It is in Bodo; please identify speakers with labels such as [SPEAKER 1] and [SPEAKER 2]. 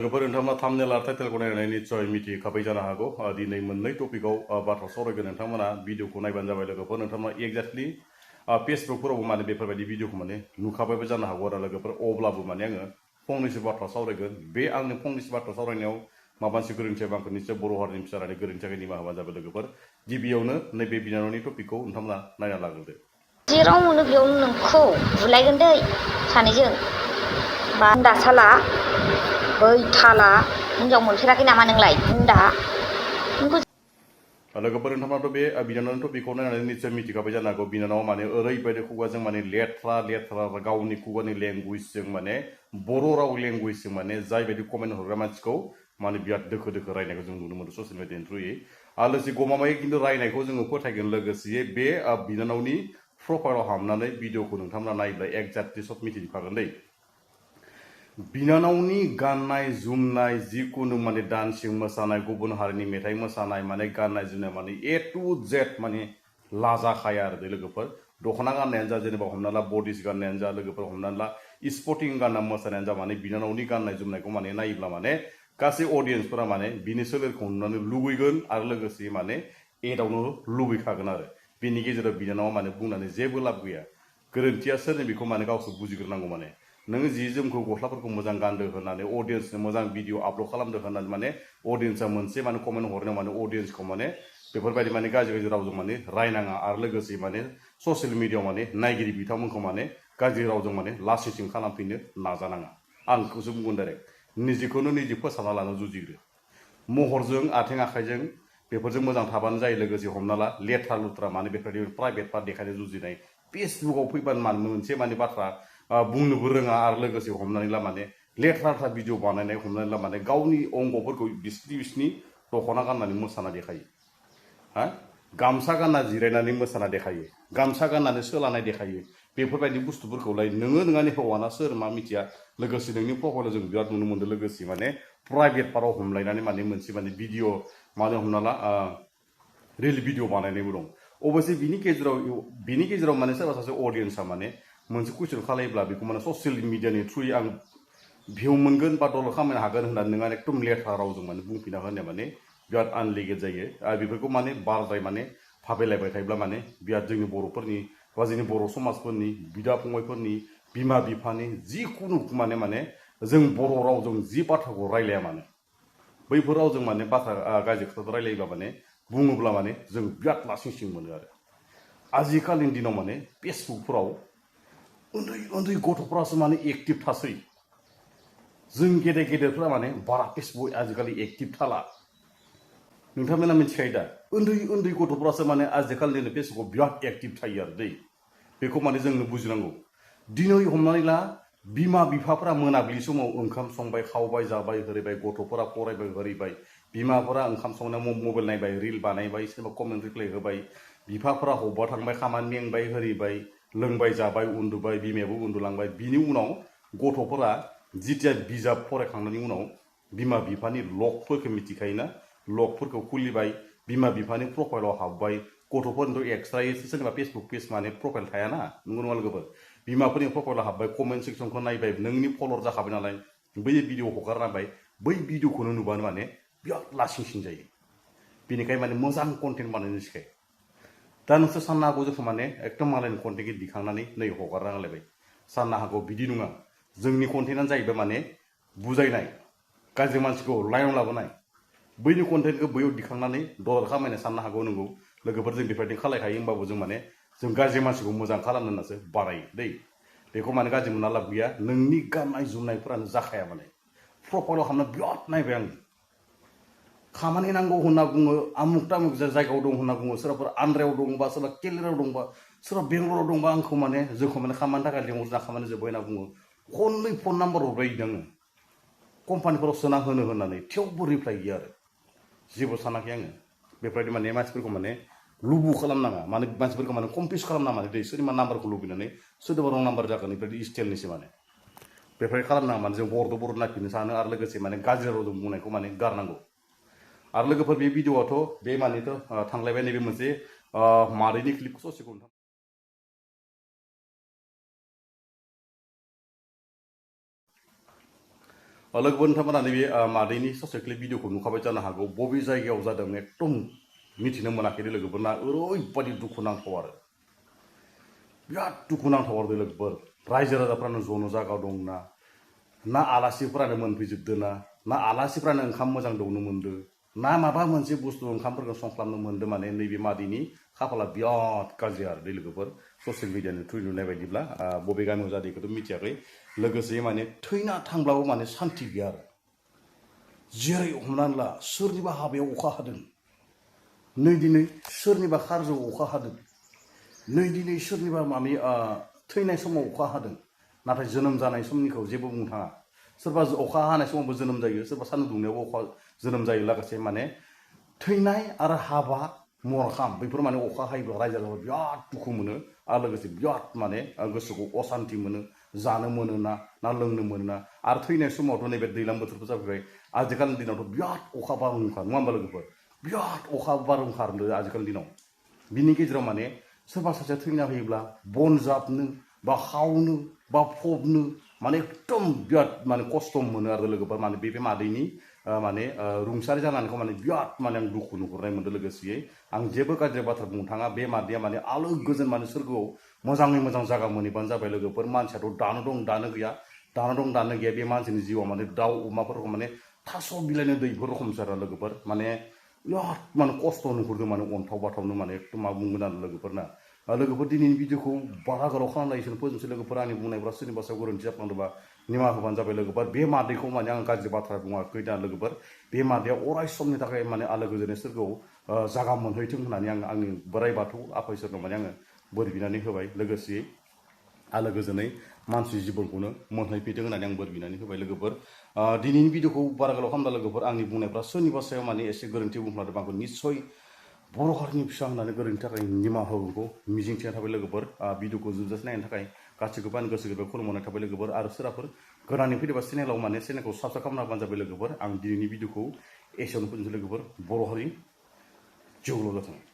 [SPEAKER 1] लोगोफोर नोंथांमोना थाम्बनेल आरो टाइटेलखौ नायनानै निस्सय मिथिखाबाय जानो हागौ दिनै मोननै टपिकआव बाथ्रा सावरायगोन नोंथांमोना भिडिअखौ नायबानो जाबाय लोगोफोर नोंथांमोना एक्जेक्टलि फेसबुकफोरावबो माने बेफोरबायदि भिडिअखौ माने नुखाबायबो जानो हागौ आरो लोगोफोर अब्लाबो माने आङो फंनैसो बाथ्रा सावरायगोन बे आंनि फंनैसो बाथ्रा सावरायनायाव माबा मोनसे गोरोन्थि जाबा आंखौ निस्सय बर' हारिनि फिसारानि गोरोन्थि थाखाय निमाहा होबानो जाबाय लोगोफोर गिबियावनो नैबे बिनानावनि टपिकखौ नोंथांमोना नायना लाग्रोदो
[SPEAKER 2] जेराव मोनो बेयावनो नोंखौ बुलायगोन दै सानैजों बा दासाला बै थाला हिनजाव मोनफेराखै नामा नोंलाय दा
[SPEAKER 1] लोगोफोर नोंथांमोनाथ' बे बिनानावनि टपिकखौ नायनानै निस्सय मिथिखाबाय जानो हागौ बिनानावा माने ओरैबायदि खुगाजों माने लेथ्रा गावनि खुगानि लेंगुवेजजों माने बर' राव लेंगुवेजजों माने जायबायदि कमेन्ट हरग्रा मानसिखौ माने बिराद दोखो दोखो रायनायखौ जों नुनो मोनो ससियेल मिडियानि थ्रुयै आरो लोगोसे गमामायै खिन्थु रायनायखौ जोङो फोथायगोन लोगोसे बे बिनानावनि प्रफाइलाव हाबनानै भिडिअखौ नोंथांमोना नायोब्ला एक्जेक्टलि सब मिथिजोबखागोन दै बिनानावनि गाननाय जोमनाय जिकुनु माने डान्सिं मोसानाय गुबुन हारिनि मेथाइ मोसानाय माने गाननाय जोमनाय माने ए टु जेड माने लाजाखाया आरो लोगोफोर दख'ना गाननायानो जा जेनेबा हमना ला बडिस गाननायानो जा लोगोफोर हमना ला स्पर्टिं गानना मोसानायानो जा माने बिनानावनि गाननाय जोमनायखौ माने नायोब्ला माने गासै अडियेन्सफोरा माने बिनि सोलेरखौ नुनानै लुबैगोन आरो लोगोसे माने एदावनो लुबैखागोन आरो बिनि गेजेराव बिनानावा माने बुंनानै जेबो लाब गैया गोरोन्थिया सोरनि बेखौ माने गावसोर बुजिग्रोनांगौ माने नोङो जि जोमखौ गस्लाफोरखौ मोजां गानदो होननानै अडियेन्सनो मोजां भिडिअ आपल'ड खालामदो होननानै माने अडियेन्सआ मोनसे माने कमेन्ट हरनायाव माने अडियेन्सखौ माने बेफोरबायदि माने गाज्रि रावजों माने रायनाङा आरो लोगोसे माने ससियेल मिडियाआव माने नायगिरि बिथांमोनखौ माने गाज्रि रावजों माने लासिंसिं खालामफैनो नाजानाङा आं बेखौसो बुंगोन डाइरेक्ट निजेखौनो निजे फोसाबना लानो जुजिग्रो महरजों आथिं आखाइजों बेफोरजों मोजां थाबानो जायो लोगोसे हमना ला लेथ्रा लुथ्रा माने बेफोरबायदि प्राइभेट पार्ट देखायनो जुजिनाय फेसबुकआव फैबानो माने मोनसे माने बाथ्रा बुंनोबो रोङा आरो लोगोसे हमनानै ला माने लेथ्रा भिडिअ बानायनाय हमनानै ला माने गावनि अंगफोरखौ बिसिनि दख'ना गाननानै मोसाना देखायो हा गामसा गानना जिरायनानै मोसाना देखायो गामसा गाननानै सोलानाय देखायो बेफोरबायदि बुस्थुफोरखौलाय नोङो नोंहानि हौवाना सोर मा मिथिया लोगोसे नोंनि प्रफाइलाव जों बिराद नुनो मोन्दों लोगोसे माने प्राइभेट पार्टआव हमलायनानै माने मोनसे माने भिडिअ माने हमना ला रिल भिडिअ बानायनायबो दं अबयसे बिनि गेजेराव माने सोरबा सासे अडियेन्सआ माने मोनसे कुइसन खालायोब्ला बेखौ माने ससियेल मिडियानि थ्रुयै आं भिउ मोनगोन बा डलार खामायनो हागोन होननानै नोंहा एकदम लेथ्रा रावजों माने बुंफिना होनाया माने बिराद आनलिगेल जायो आरो बेफोरखौ माने बारद्राय माने भाबायलायबाय थायोब्ला माने बिराद जोंनि बर'फोरनि बा जोंनि बर' समाजफोरनि बिदा फंबायफोरनि बिमा बिफानि जिखुनु माने जों बर' रावजों जि बाथ्राखौ रायलाया मानो बैफोर रावजों माने बाथ्रा गाज्रि खोथा रायलायोब्ला माने बुङोब्ला माने जों बिराद लासिंसिं मोनो आरो आजिखालिनि दिनाव माने फेसबुकफोराव उन्दै उन्दै गथ'फ्रासो माने एक्टिभ थासै जों गेदेरफ्रा माने बारा फेसबुक आजिखालि एक्टिभ थाला नोंथांमोना मिथिखायो दा उन्दै गथ'फ्रासो माने आजिखालिनि फेसबुकआव बिराद एक्टिभ थायो आरो दै बेखौ माने जोंनो बुजिनांगौ दिनै हमनानै ला बिमा बिफाफोरा मोनाबिलि समाव ओंखाम संबाय खावबाय जाबाय होरैबाय गथ'फोरा फरायबाय होरैबाय बिमाफोरा ओंखाम संनायाव मबाइल नायबाय रिल बानायबाय सोरबा कमेन्ट रिप्लाय होबाय बिफाफोरा हब्बा थांबाय खामानि मेंबाय होरैबाय लोंबाय जाबाय उन्दुबाय बिमायाबो उन्दुलांबाय बिनि उनाव गथ'फोरा जिथिया बिजाब फरायखांनायनि उनाव बिमा बिफानि लकफोरखौ मिथिखायोना लकफोरखौ खुलिबाय बिमा बिफानि प्रफाइलाव हाबबाय गथ'फोरनिथ' एक्सट्रायै सोरनिबा फेसबुक पेज माने प्रफाइल थायाना नंगौ नङा लोगोफोर बिमाफोरनि प्रफाइलाव हाबबाय कमेन्ट सेक्सनखौ नायबाय नोंनि फल'वर जाखाबाय नालाय बै भिडिअ हगारनांबाय बै भिडिअखौनो नुबानो माने बिराद लासिंसिं जायो बेनिखायनो माने मोजां कन्टेन्ट बानायनो सिखाय दा नोंसोर साननो हागौ जोंखौ माने एकदम मालायनि कन्टेन्टखौ दिखांनानै नै हगारना होलायबाय साननो हागौ बिदि नङा जोंनि कन्टेन्टआनो जाहैबाय माने बुजायनाय गाज्रि मानसिखौ लाइनाव लाबोनाय बैनि कन्टेन्टखौ बैयाव दिखांनानै डलार खामायनो साननो हागौ नंगौ लोगोफोर जों बेफोरबायदि खालायखायो होमबाबो जों माने जों गाज्रि मानसिखौ मोजां खालामनो होननासो बानायो दै बेखौ माने गाज्रि मोनना लाब गैया नोंनि गाननाय जोमनायफोरानो जाखाया माने प्रफाइलाव हाबना बिराद नायबाय आं खामानि नांगौ होनना बुङो आमुक तामुक जायगायाव दं होनना बुङो सोरबाफोर आन्ध्रायाव दंबा सोरबा केरेलायाव दंबा सोरबा बेंगलराव दंबा आंखौ माने जोंखौ माने खामानि थाखाय लिंहरना खामानि जोब्बाय होनना बुङो खननै फन नाम्बार हरबाय आङो कम्पानिफोराव सोना होनो होननानै थेवबो रिप्लाय गैया आरो जेबो सानाखै आङो बेफोरबायदि माने मानसिफोरखौ माने लुबु खालामनाङा माने मानसिफोरखौ माने कमपिउस खालामनाङा माने दै सोरनिबा नाम्बारखौ लुबैनानै सोरनिबा रं नाम्बार जागोन बेफोरबायदि स्टाइलनिसो माने बेफोरबायदि खालामनाङा माने जों बर' नायफिननो सानो आरो लोगोसे माने गाज्रि रावजों बुंनायखौ माने गारनांगौ आरो लोगोफोर बे भिडिअआथ' बे मानेथ' थांलायबाय नैबे मोनसे मादैनि क्लिपखौ ससेखौ नोंथां लोगोफोर नोंथांमोना नैबे मादैनि ससे क्लिप भिडिअखौ नुखाबाय जानो हागौ बबे जायगायाव जादों एकदम मिथिनो मोनाखै लोगोफोरना ओरैबायदि दुखु नांथाव आरो बिराद दुखु नांथाव आरो लोगोफोर रायजो राजाफ्रानो जनो जागा दंना ना आलासिफोरानो मोनफैजोबदों ना आलासिफ्रानो ओंखाम मोजां दौनो मोनदो ना माबा मोनसे बुस्थु ओंखामफोरखौ संख्लामनो मोनदो माने नैबे मादैनि खाफाला बिराद गाज्रि आरो लोगोफोर ससियेल मिडियानि थ्रुयै नुनाय बायदिब्ला बबे गामियाव जादों बेखौथ' मिथियाखै लोगोसे माने थैना थांब्लाबो माने सान्थि गैया आरो जेरै हमनानै ला सोरनिबा हाबायाव अखा हादों नै दिनै सोरनिबा खारजोआव अखा हादों नै दिनै सोरनिबा माने थैनाय समाव अखा हादों नाथाय जोनोम जानाय समनिखौ जेबो बुंनो थाङा सोरबा अखा हानाय समावबो जोनोम जायो सोरबा सान्दुं दुंनायावबो अखा जोनोम जायो लोगोसे माने थैनाय आरो हाबा मरखाम बेफोर माने अखा हायोब्ला रायजो राजाफ्रा बिराद दुखु मोनो आरो लोगोसे बिराद माने गोसोखौ असान्ति मोनो जानो मोनो ना लोंनो मोनो ना आरो थैनाय समावथ' नैबे दैज्लां बोथोरबो जाबाय आजिखालिनि दिनावथ' बिराद अखा बारहुंखा नङा होमबा लोगोफोर बिराद अखा बारहुंखा आरो आजिखालिनि दिनाव बिनि गेजेराव माने सोरबा सासेया थैना होयोब्ला बन जाबनो बा खावनो बा फबनो माने एकदम बिराद माने खस्थ' मोनो आरो लोगोफोर माने बे मादैनि माने रुंसारि जानायखौ माने बिराद माने आं दुखु नुहुरनाय मोनदों लोगोसेयै आं जेबो गाज्रि बाथ्रा बुंनो थाङा बे मादैया माने आलो गोजोन माने सोरगोआव मोजाङै मोजां जागा मोनहैबानो जाबाय लोगोफोर मानसियाथ' दानो दं दानो गैया दानो दं दानो गैया बे मानसिनि जिउआव माने दाउ अमाफोरखौ माने थास' बिलाइनो दैफोर रखमसो आरो लोगोफोर माने बिराद माने खस्थ' नुहुरदों माने अन्थाव बाथावनो माने एकदम मा बुंगोन आरो लोगोफोरना लोगोफोर दिनैनि भिडिअखौ बारा गोलाव खालामनाय इसोर फोजोबसै लोगोफोर आंनि बुंनायफ्रा सोरनिबा सायाव गोरोन्थि जाफ्लांदोंबा निमाहा होबानो जाबाय लोगोफोर बे मादैखौ माने आं गाज्रि बाथ्रा बुङाखै दा लोगोफोर बे मादैया अराय समनि थाखाय माने आलो गोजोनै सोरगोआव जागा मोनहैथों होननानै आं आंनि बोराइ बाथौ आफा इसोरनाव माने आङो बोर बिनानै होबाय लोगोसेयै आलो गोजोनै मानसि जिबनखौनो मोनहैफैथों होननानै आं बोर बिनानै होबाय लोगोफोर दिनैनि भिडिअखौ बारा गोलाव खालामदा लोगोफोर आंनि बुंनायफ्रा सोरनिबा सायाव माने एसे गोरोन्थि बुंफ्लांदों आंखौ निस्सय बर' हारिनि फिसा होननानै गोरोन्थि थाखाय निमाहा होगोनखौ मिजिंथिनाय थाबाय लोगोफोर भिडिअखौ जोबजासे नायनो थाखाय गासैखौबो आंनि गोसो गोरबोआव खुलुमनाय थाबाय लोगोफोर आरो सोरबाफोर गोदानै फैदोंबा चेनेलाव माने चेनेलखौ साबस्क्राइब खालामना होबानो जाबाय लोगोफोर आं दिनैनि भिडिअखौ एसेयावनो फोजोबनोसै लोगोफोर बर' हारि जिउल' जाथों